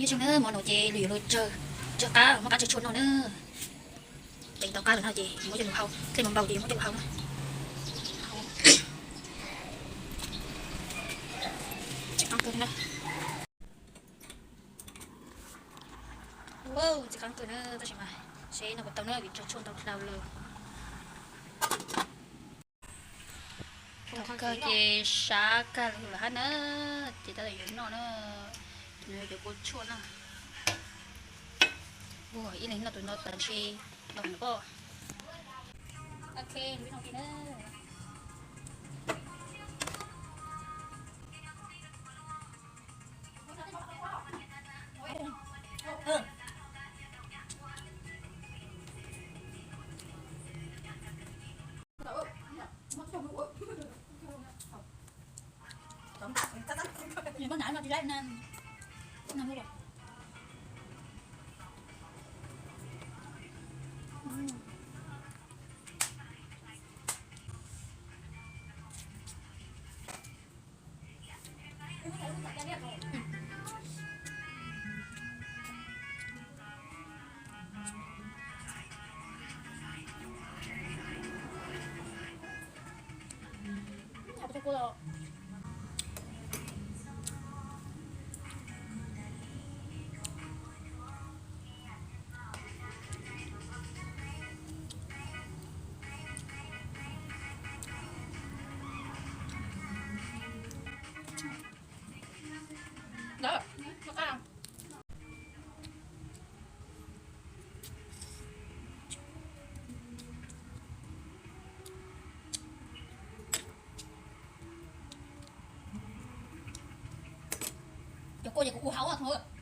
Nyob zoo na, hmo no ces lwm yus los tsawg, tsawg qab, muab qab tsawg tshuaj noj na. Teem tau qab lawm no ces muab coj lug hau, tej hmoov npau ces muab coj lug hau na. Tsis qab kawg na. Tsis qab kawg na, tab sis mas seb noj puas tau na, vim tsawg tshuaj ntau dhau lawm. Thaum kawg ces sab kag lug lawm hab na, ces tab tom yuav noj na, nws yuav kua tshuaj na. Ua ib leeg noj tus no tas ntshe los nws pob. Ok, lub no na. Cov kua ces kuv ua hauv os.